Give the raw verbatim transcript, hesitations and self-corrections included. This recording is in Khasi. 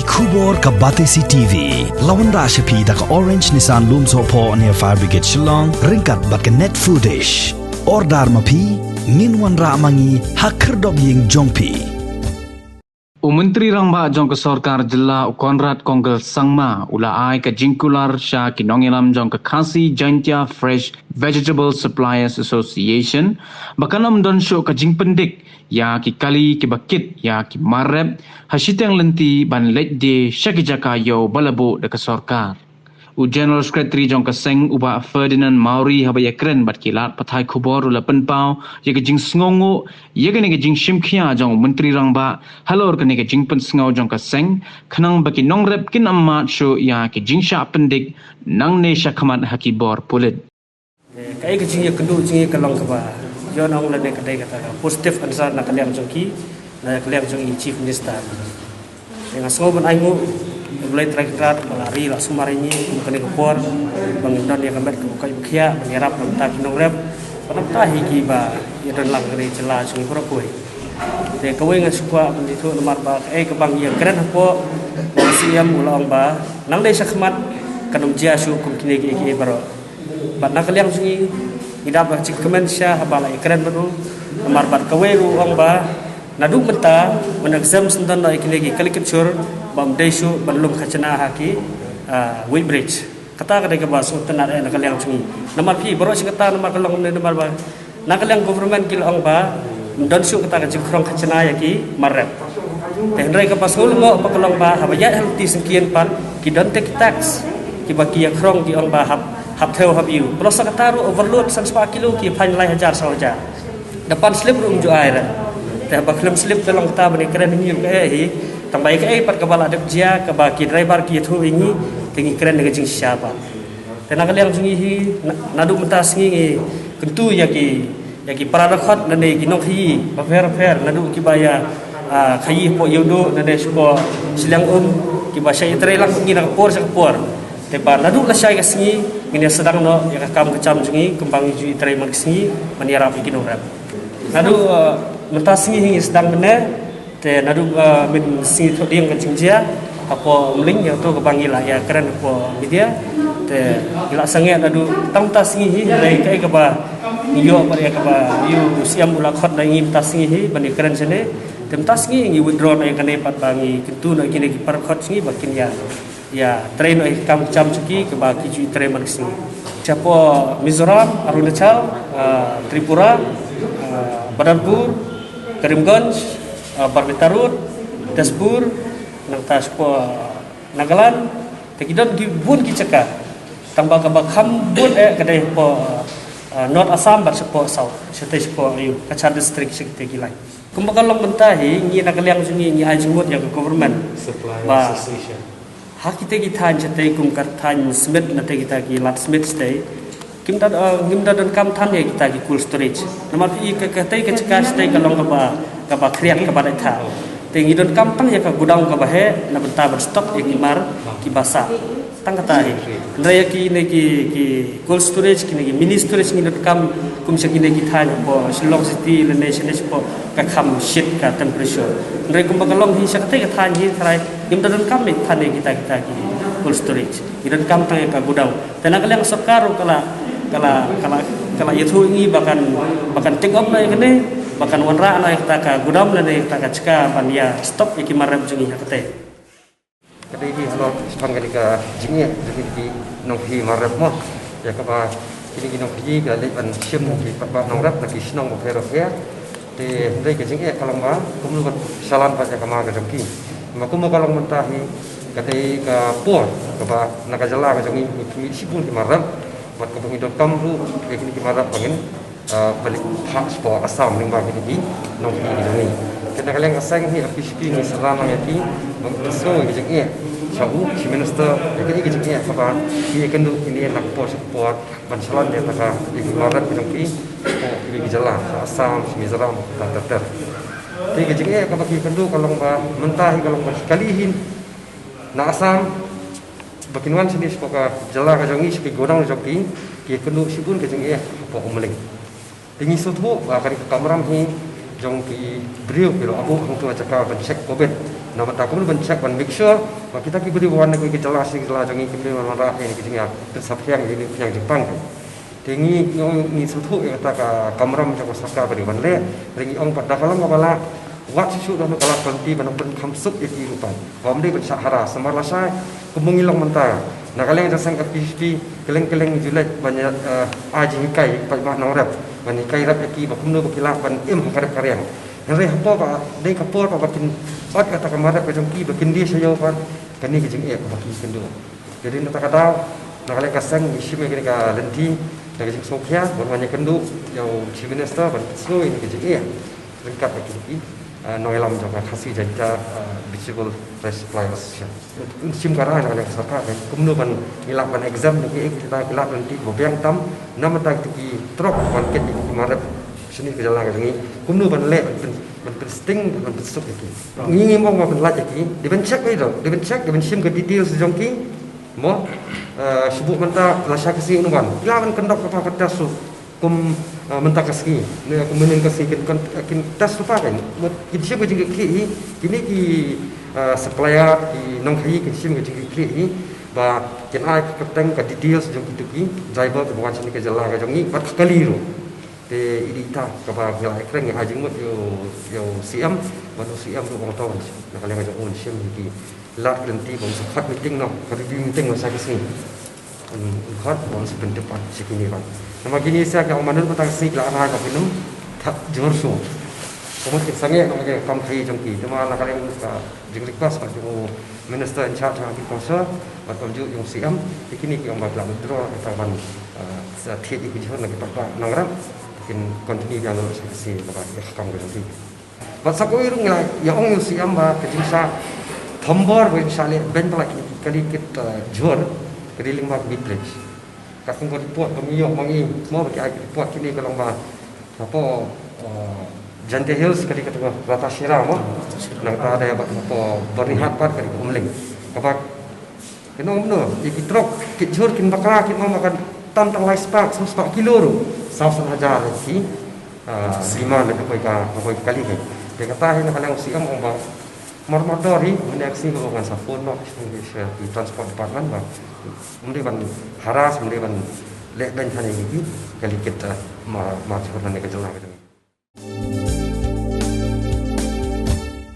Khubor ka Batesi T V la wanrah sha phi da ka Orange Nissan Lumsohphoh near Fire Brigade Shillong ryngkat bad ka Net Foodish. Order ma phi, ngin wanrah ma ngi ha khyrdop ïing jong phi. U Myntri Rangbah jong ka Sorkar Jylla u Conrad Kongkal Sangma u la ai ka jingkular sha ki nongïalam jong ka Khasi Jaintia Fresh Vegetable Suppliers Association ba kan ym don shuh ka jingpyndik ïa ki kali kiba kit ïa ki mar rep ha shiteng lynti ban leit die sha ki jaka ïew ba la buh da ka sorkar. U General Secretary jong ka seng u Bah Ferdinand Mawrie haba ïakren bad ki lad pathai khubor u la pynpaw ïa ka jingsngewnguh ïa kane ka jingshim khia jong u Myntri Rangbah halor kane ka jingpynsngew jong ka seng khnang ba ki nongrep kin ym mad shuh ïa ki jingshah pyndik nangne shakhmat ha ki bor pulit. Kaei ka jingïakynduh jong ngi ka long kaba ïoh nong lane ka dei kata ka positive answer na ka liang jong ki, na ka liang jong i Chief Minister. Te nga sngew ban ainguh ïa U Blei Trai Kynrad ba la ri la sumar ïa ngi kum kane ka por ba ngin don ïa ka met kaba koit ba khiah ban ïarap na bynta ki nongrep, bad na bynta hi kiba ïadon lang kane ka jylla jong ngi baroh kawei. Te kawei nga sngewkwah ban ïathuh namar ba kaei kaba ngi ïakren hapoh, u C M u la ong ba nang dei shakhmat kan ym jia shuh kum kine kiei kiei baroh. Bad na ka liang jong ngi, ngi dap da ka jingkmen shisha haba la ïakren bad u. Namar bad kawei ruh u ong ba naduh mynta, mynta ka sem shen don noh ïa kine ki kali kit shur ba ym dei shuh ban lum khajna ha ki, ah, weighbridge. Kata ka dei kaba sngewtynnat eh na ka liang jong ngi. Namar phi baroh shi katta namar ka long ne namar ba na ka liang government ki la ong ba ym don shuh kata ka jingkhrong khajna ïa ki mar rep. Te hynrei kaba sngewlyngngoh ba ka long ba haba ïaid ha lynti syngkien pat ki don te ki tax kiba ki ïakhrong ki ong ba hap, hap thew hap ïew. Plus kata ruh overload san spah kilo ki fine lai hajar saw hajar. Da pan slip ruh ym ju ai re. Te haba khlem slip te long kata ban ïakren hi ïa kaei hi. Tang ba ïa kaei pat kaba la dep jia kaba ki driver ki ïathuh ïa ngi te ngi kren da ka jingshisha pat. Te na ka liang jong ngi hi, na, naduh mynta sngi ngi kyntu ïa ki, ïa ki para dkhot lane ki nongkhaïi bapher bapher, naduh kiba ïa, ah, khaïi hapoh Ïewduh lane shapoh Shiliang Um, kiba shah ïatrei lang ngi na ka por sha ka por. Te ba naduh lashai ka sngi ngin ïa sdang noh ïa ka kam ka jam jong ngi kumba ngi ju ïatrei man ka sngi ban ïarap ïa ki nongrep. Naduh, ah, mynta sngi hi ngi sdang mynne, te naduh, ah, mynsngi thohdieng ka jingjia hapoh Umling, ïa kato kaba ngi la ïakren hapoh media. Te ngi la sangeh naduh tang mynta sngi hi, hynrei kaei kaba ngi ïoh bad ïa kaba ïa u C M u la khot da ngi mynta sngi hi ban ïakren shane. Te mynta sngi ngi withdraw noh ïa kane pat ba ngi kyntu noh ïa kine ki para dkhot jong ngi ba kin ïa ïatrei noh ïa ki kam jam jong ki kaba ki ju ïatrei man ka sngi. Shapoh Mizoram, Arunachal, ah, Tripura, ah, Badarpur, Karimganj, ah, Barbitarud, Tezpur, nangta shapoh, ah, Nagaland, te ki don ki bun ki jaka. Tang ba kaba kham bun eh ka dei shapoh, ah, North Assam bad shapoh South, shatei shapoh ïa u Cachar District shatei ki lai. Kumba ka long mynta hi ngi na ka liang jong ngi ngi ai jingmut ïa ka government. Supplier ba Association. Ha kita ki thaiñ shatei kum ka thaiñ Smit, na te kita ki lad Smit shatei. Kim da, eh, ngim da donkam than ïa kita ki cold storage. Namar phi ka, katei ka jaka shatei ka long kaba, kaba khriat kaba dei tha. Te ngi donkam tang ïa ka godown kaba heh na bynta ban stock ïa ki mar kiba sah. Tang kata hi. Hynrei ïa kine ki, ki cold storage, kine ki mini storage ngi donkam kum sha kine ki thaiñ hapoh Shillong City lane shane shapoh ka kham shit ka temperature. Hynrei kumba ka long hi sha katei ka thaiñ hi tharai ngim da donkam ïa than ïa kita, kita ki cold storage. Ngi donkam tang ïa ka godown. Te na ka liang sorkar ruh ka la, ka la, ka la, ka la ïathuh ïa ngi ba kan, ba kan take up noh ïa kane, ba kan wanrah noh ïa kata ka godown lane ïa kata ka jaka ban ïa stock ïa ki mar rep jong ngi ha katei. Ka dei hi halor shaphang kane ka jingeh jong kine ki nongkhaïi mar rep mo. Ïa kaba kine ki nongkhaïi ki la leit ban shim ki paidbah nongrep na ki shnong bapher bapher. Te hynrei ka jingeh ka long ba kumno ban shalan pat ïa ka mar ka jong ki. Namar kumba ka long mynta hi ka dei ka por kaba na ka jylla ka jong ngi ki mih shibun ki mar rep. Bad kaba ngi donkam ruh ïa kine ki mar rep ba ngin, ah, pynleit phah shapoh Assam lyngba kine ki nongkhaïi ki jong ngi. Te na ka liang ka seng hi, P C P ngi sdang lang ïa ki ban pynsngew ïa ka jingeh sha u Chief Minister ïa kine ki jingeh kaba ki ïakynduh kine na ka por sha ka por ban shalan ïa ka, ïa ki mar rep ki jong ki shapoh kine ki jylla sha Assam, sha Mizoram, ter ter. Te ka jingeh kaba ki ïakynduh ka long ba mynta hi ka long ba ki kali hi na Assam ba kin wan shane shapoh ka jylla ka jong ngi, sha ki godown jong ki, ki ïakynduh shibun ka jingeh hapoh Umling. Te ngi sngewthuh ba kane ka kamram hi jong ki briew ki la buh hangto ha jaka ban check covid. Namar kata kumno ban check, ban make sure ba kita ki briew ba wan na ki jylla, ki jylla jong ngi, kim dei ban wanrah ïa ki jingïapynsaphriang, ïa ki jingpang. Te ngi, ngi, ngi sngewthuh ïa kata ka kamram jong ka sorkar ba dei ban leh. Te ngi ong pat da ka long kaba lah, wat shuh shuh da ka lah, ka lynti ban pynkham suk ïa ki ruh pat, ba ym dei ban shah harass. Namar lashai kumba ngi long mynta, na ka liang jong seng F K J G P, kylleng kylleng ngi ju leit ban ïa, eh, ai jinghikai ïa ki paidbah nongrep, ban hikai rep ïa ki ba kumno ba ki lah ban im ha ka rep ka riang. Hynrei hapoh ba dei ka por ba kin ot kata ka marep ka jong ki ba kin die sha ïew pat, kane ka jingeh ba ki kynduh. Te dei na kata ka daw, na ka liang ka seng ngi shim ïa kane ka lynti da ka jingsngewkhia ban wan ïakynduh ïa u Chief Minister ban pynsngew ïa kane ka jingeh ryngkat bad kine ki, ah, nongïalam jong ka Khasi Jaintia, ah, Vegetable Rice Suppliers Association. Ngi shim ka rai na ka liang ka sorkar, kan, kumno ban, ngi lah ban exempt ïa ki, kita ki lad lynti ba biang tam, namar kata ki trok ban kit ïa ki marep shane ka jylla ka jong ngi, kumno ban leh ban pyn, ban pynsting, ban pynsuk ïa ki. Ngi, ngim ong ba ban lait ïa ki, dei ban check, dei ban check, dei ban shim ka details jong ki. Mo, eh, shu buh mynta, lashai ka sngi un wan, ki lah ban conduct kata ka test ruh kum, eh, mynta ka sngi, ne kum mynnin ka sngi kin, kin, kin test lypa, kan. Kin shim ka jingkitkhlieh hi, kine ki, eh, supplier, ki nongkhaii kin shim ka jingkitkhlieh hi ba kin ai ka kyrteng, ka details jong kito ki driver kiba wan shane ka jylla ka jong ngi bad ka kali ruh. Te i dei ita kaba ngi la ïakren, ngi ai jingmut ïa u, ïa u C M, bad u C M ruh u ong to, na ka liang ka jong u un shim ïa ki lad lynti ba un sa khot meeting noh, ka review meeting noh sa ka sngi. Un, un khot ba un sa pyntip pat sha kine pat. Namar kine sa ka ong mynta ka sngi ki la rai ba kin ym thep jhur shuh. Ka mut kin sangeh noh ïa ka kam khaii jong ki. Te ma na ka liang ka jing request bad jong u Minister in charge ha Agriculture bad kumjuh jong u C M, te kine ki ong ba ki la withdraw kata ban, ah, sa thied ïa ki jhur na ki paidbah nongrep. Kin continue biang noh sha ka sngi kaba ïa ka kam ka jong ki. Bad sa kawei ruh ngi la ïa ong ïa u C M ba ka jingshah thombor ba ngin shah leh ban pynlait kine ki kali kit, eh, jhur, ka dei lyngba ka B-Pledge. Katkum ka report ba ngi ïoh, ba ngi mo, ba ki ai ka report kine ka long ba hapoh, eh, Jaintia Hills ka dei kata ka Ratashira mo. Nangta de bad hapoh Byrnihat pat ka dei ka Umling. Kaba Kin ong kumno, ïa ki trok kit jhur kin bakla, kin ong ba kan tam tang lai spah, saw spah kilo ruh, saw san hajar ki, ah, demand da kawei ka, kawei ka kali ka. Te kata hi na ka liang u C M ong ba mar mar dor hi, mynne ka sngi ba ngan sa phone noh ki, ki, ki transport department ba ym dei ban harass, ym dei ban leh beiñ hangne ïa ki kali kit, ah, mar, mar jhur hangne ka jylla ka jong.